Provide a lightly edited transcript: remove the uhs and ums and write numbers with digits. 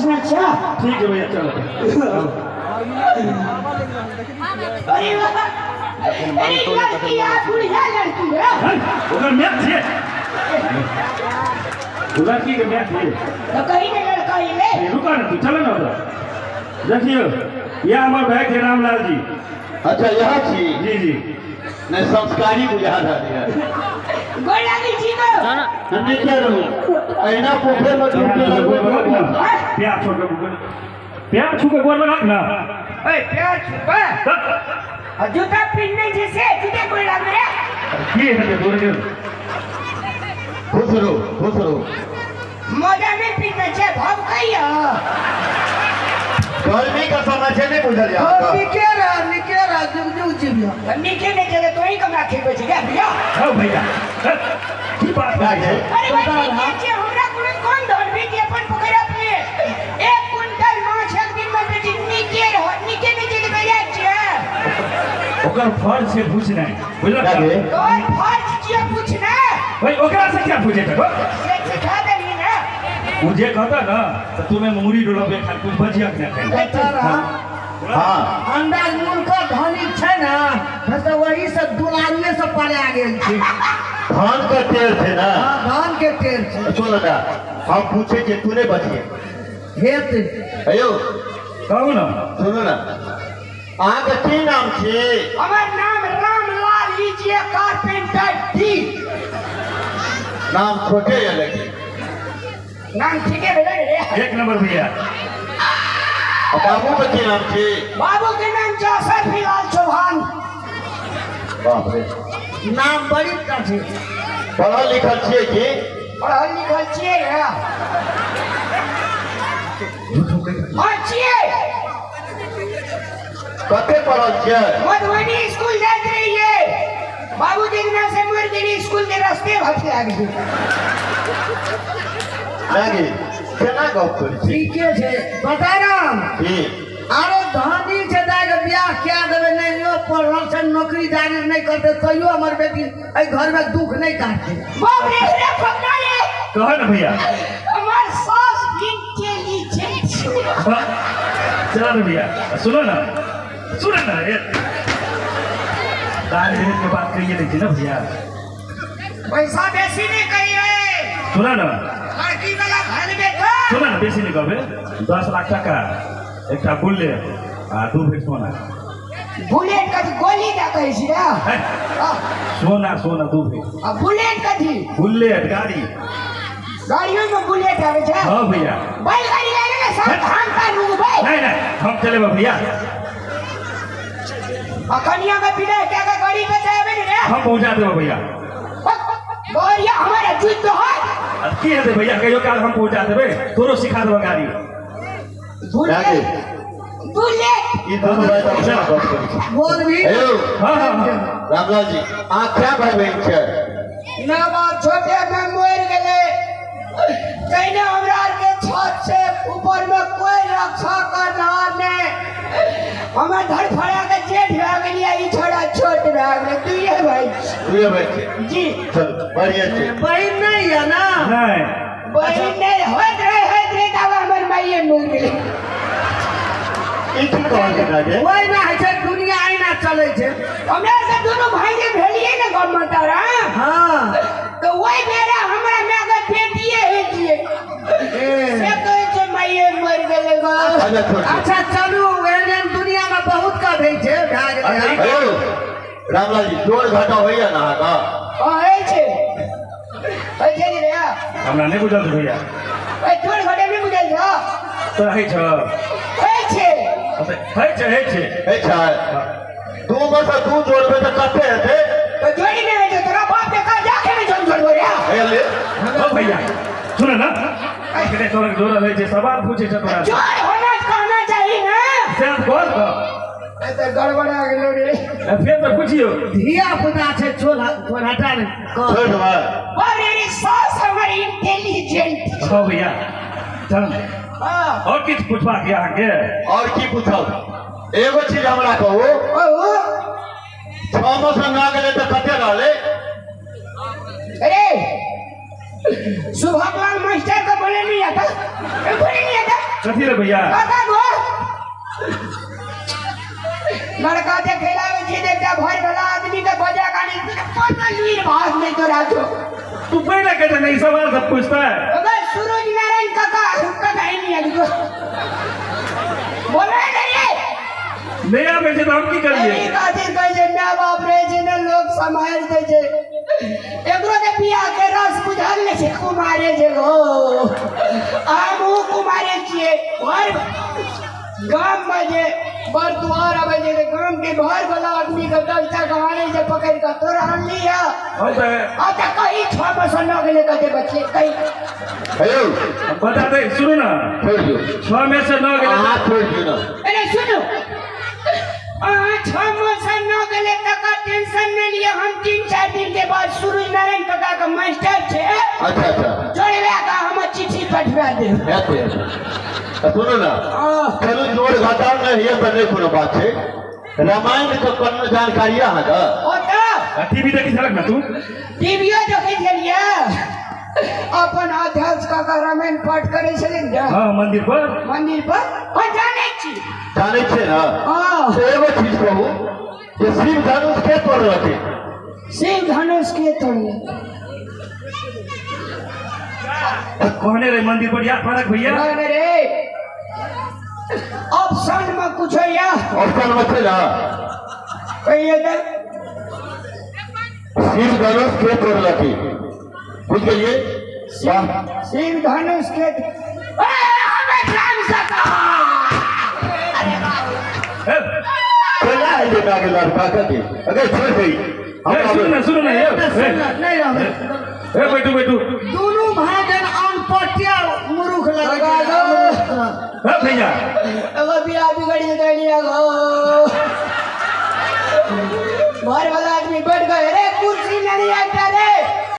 पूछना छै। ठीक है भैया, चलो। अरे वाह, अरे लड़की आ, बुढ़िया लड़की है। है, ओकर मैथ छियै, ओ लड़की के मैथ छियै। तो कहीं ने लड़का ये। ए, रुका ना तू, चलो ना उधर। देखियो, यह हमार भाई थे रामलाल जी। अच्छा, यहाँ छी? जी जी। नहीं, संस्कारी बुझा रहल है। गोर लागी छी तो। हम नहीं कह रहू, अहिना पोखरि में डुबकी लगबै। प्यार छोड़ के, प्यार छू के गोर लगा ना। ओए, प्यार छुपा तब आ जूता पिन्ने जैसे जूते गोर लाग रे। की हेतै तोरे के? खुश रहू, खुश रहू। मोजा नहीं पिन्ने छे, भाव कहिया। गर्मी का समय छै, नहीं बुझल अहाँके? निके रह, निके रह, जुग जुग जीवियो। नीचे नहीं चले तो ही कमरा खेपे छे क्या भैया? हौ भैया, हे, की बात क्या करै छै? छै? अरे भाई, नीचे छे, हमरा कोनो कोन धन भी के अपन पकड़ अपने 1 क्विंटल माछ एक दिन में बेची। नीचे रह, नीचे नीचे के भैया छे। ओकर फर्ज छै पूछनाइ, बुझलक? क्या गे? तोर फर्ज छियै पूछना। भाई, ओकरा से क्या पूछे छै? से सिखा देली ना। ओ जे कहता ना तऽ तू में मुड़ी डोलबे, खाली कुछ बजियक ने खाली। बता रहा। हाँ। अंदाज मूलक धनिक छै ना, तऽ वही सब दुलारुए सब पड़ा गेल छै। धान का टेर छै ना? हाँ, धान के टेर छै। सुन ना, हम पूछे जे तू नहीं बचिए। हेत। अयो। कहू ना। सुनू ना, अहाँके की नाम छी? हमर नाम रामलाल लीजिए कारपेंटर जी। नाम छोटे है लेकिन। नाम ठीके भेलै रे। एक नंबर भैया। आ बाबू के की नाम छी? बाबू के नाम छै सरफीलाल चौहान। बाप रे। नाम बड़ी कठिन। पढ़ल लिखल छियै की? पढ़ल लिखल छियै रे? हाँ, छियै। कते पढ़ल छियै? मधुबनी स्कूल जाइत रहियै, बाबूजी दिना से मर गेली, स्कूल के रास्ते भटका गेली। नागी केना गप करै छी? ठीके छै, बता राम। की? अरे धनी छै, दाइ के बियाह कए देबै। नहियो पढ़ल छै, नौकरी जारी नहि करतै, तैयो हमर बेटी एहि घरमे दुख नहि काटतै। बाप रे रे, फकना रे। कह ना भैया। हमार सास इंटेलिजेंट छै। हाँ, चला ना भैया। सुनो ना, सुनो ना, ये दान दहेज के बात कहिए नहीं थी ना भैया। पैसा बेसी नहीं कही रे। सुना ना। लड़की वाला घर बेटा। सुना ना, बेसी नहीं कहबे, 10 लाख टका, एकटा बुलेट आ 2 भरि सोना। बुलेट कथी, गोली का कहै छी रे? है, सोना, सोना 2 भरि। आ बुलेट कथी? बुलेट गाड़ी। गाड़ियों में बुलेट आवे छै? हाँ भैया। बैलगाड़ी लागे ने सब धान तान उगबै। नहीं नहीं, हम चलेबे भैया। आ कनिया के बिना क्या के गाड़ी पे जावे ने रे? हम पहुंचा देबे भैया। गाड़िया हमारा जुत तो है। आ की हेतै भैया, कहियो काल हम पहुंचा देबे, तोरो सिखा देबे गाड़ी। Bullet, bullet. ई दुनू भाई तऽ अपना गप करै छै। बोल भी। हेलो। हाँ हाँ हाँ रामलाल जी, अहाँ क्या भाई बहन छै? ना, बाप छोटे में मर गेले, कहीं हमरा आर के छत से ऊपर में कोई रक्षा करनार नहीं। हमर धड़फड़ा के जेठ भए गेलियै, ई छोड़ा छोट भए गेलै, दुइये भाई छी। दुए भाई छै? जी। चलू, बढ़िआँ छै। बहिन नहि यऽ ना? नहीं। बहिन नहि होइत रहे, होइत रहे, तब हमर माइये मरि गेलै। ई की कहलियै राजे? ओहि ना होइ छै, दुनिया अहिना चलै छै। हमरा से दुनू भाई जे भेलियै ने गाँव में तारा, तऽ ओहि बेरा हमरा माय के बेटिए हेतियै, से कहै छै माइये मरि गेलै गो। अच्छा, छोड़। अच्छा चलू, एहन एहन दुनियामे बहुत का भेल छै, भए गेलै। हेलो रामलाल जी, जोड़ घाटा होइया ना अहाँके? हँ, होइ छै, होइ छै ने रे। हमरा नहीं बुझल छै भैया। ओइ जोड़ घटे नहि बुझल छौ? तोरा होइ छौ? होइ छै। होइ छै, होइ छै। होइ छै। दू मे से दू जोड़बै तऽ कते हेतै? तऽ जोड़ी नहि होइ छै, तोरा बाप के कर्जा खेने छौ, जोड़बो रे। हे ले। ओ भैया, सुन ना, एखने तोरा जोड़ल होइ छै, सवाल पूछे छै तोरा। जोड़ होना कहना चाही ना। से कह कह। ए तऽ गड़बड़ा गेलो रे। फेर तऽ पुछियौ। धिया पुता छै, छोड़ छोड़, हटा ने कह। छोड़ि देबै। बाप रे रे, सास हमर इंटेलिजेंट। हँ भैया, चल। हाँ। आओर किछु पूछबाक यऽ अहाँके? आओर की पूछब, एगो चीज हमरा कहू। ओ। छओ मे से नओ गेलै तऽ कते रहलै? अरे, सुभागलाल मास्टर को बोले नहीं आता, ए, बोले नहीं आता। कथी रे भैया? काका गो लड़का देखे लावे छी एकटा भर वाला आदमी के बजा कानी कोनो लीर भाग नहीं तोरा छो। तू पहले कहते नहीं सवाल सब पूछता है। अगर सूरज नारायण काका काका ही नहीं आदि को बोले नहीं रे नहीं आवे छे तो हम की करिए? एही खातिर कहै छै my बाप रहे छै ने लोग सम्हारि दै छै। एकरो के बियाह के रस बुझल नहि छै कुमारे छै गो। हमहूँ कुमारे छियै। घर गाम में जे बर दुआर आबै छै तऽ गाम के घर वाला आदमी के 10 टाका आनै छै पकड़ि कऽ तोरा आनली है। हम तऽ आ तऽ कही 6 में से 9 गेलै कते बच्चे कही। हेलो बता दे सुनू ना छोड़ दियौ 6 में से 9 गेलै। अहाँ छोड़ दियौ ना। अरे सुनू अहाँ 6 में से 9 गेलै तकर टेंशन नहि लिअ। हम 3-4 दिन के बाद सूरज नारायण काका के मास्टर छै। अच्छा अच्छा जोड़बा कऽ हम चिट्ठी पठवा देब। हेतै तऽ सुनू ना चलू जोड़ घटाव नहि होइए तऽ नहि कोनो बात छै। रामायण के कोनो जानकारी अहाँके? ओ तऽ टीवी देखै छलक ना तू? टीवीओ देखै छलियै। अपन अध्यक्ष काका रामायण पाठ करै छलिन ने। हाँ मंदिर पर। मंदिर पर हम जानै छी। जानै छियै ने? हाँ। तऽ एगो चीज कहू जे शिव धनुष के तोड़लकै? शिव धनुष के तोड़लकै? कहने रहे मंदिर पर याद फरक भैया। नहीं रे ऑप्शन में कुछ है या ऑप्शन में छै ना? कहिए तऽ शिव धनुष के तोड़लकै बुझ गेलियै? शिव धनुष के कोना है जे माय के लड़का के अगर छोड़ दे। सुनू ना सुनू ना नहीं रहबै। ए बैठू बैठू। दुनू भाई जन अनपढ़िया मूर्ख लगै छै। ए भैया एगो बियाह बिगड़ि गेलै गो। घर वाला आदमी बैठ गए